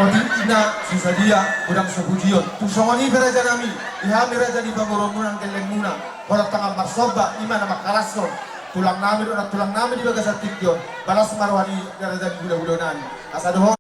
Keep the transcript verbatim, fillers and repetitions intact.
Tingkina so sadia godang so pujion. Tung songon i pe raja nami, di hami raja ni pamoruonmuna nang gellengmuna, holan tangan marsomba i ma na manghalashon tulang nami dohot nantulang nami di bagasan tingki on. Balas ma roha ni raja ni hulahula nami. Asa dohot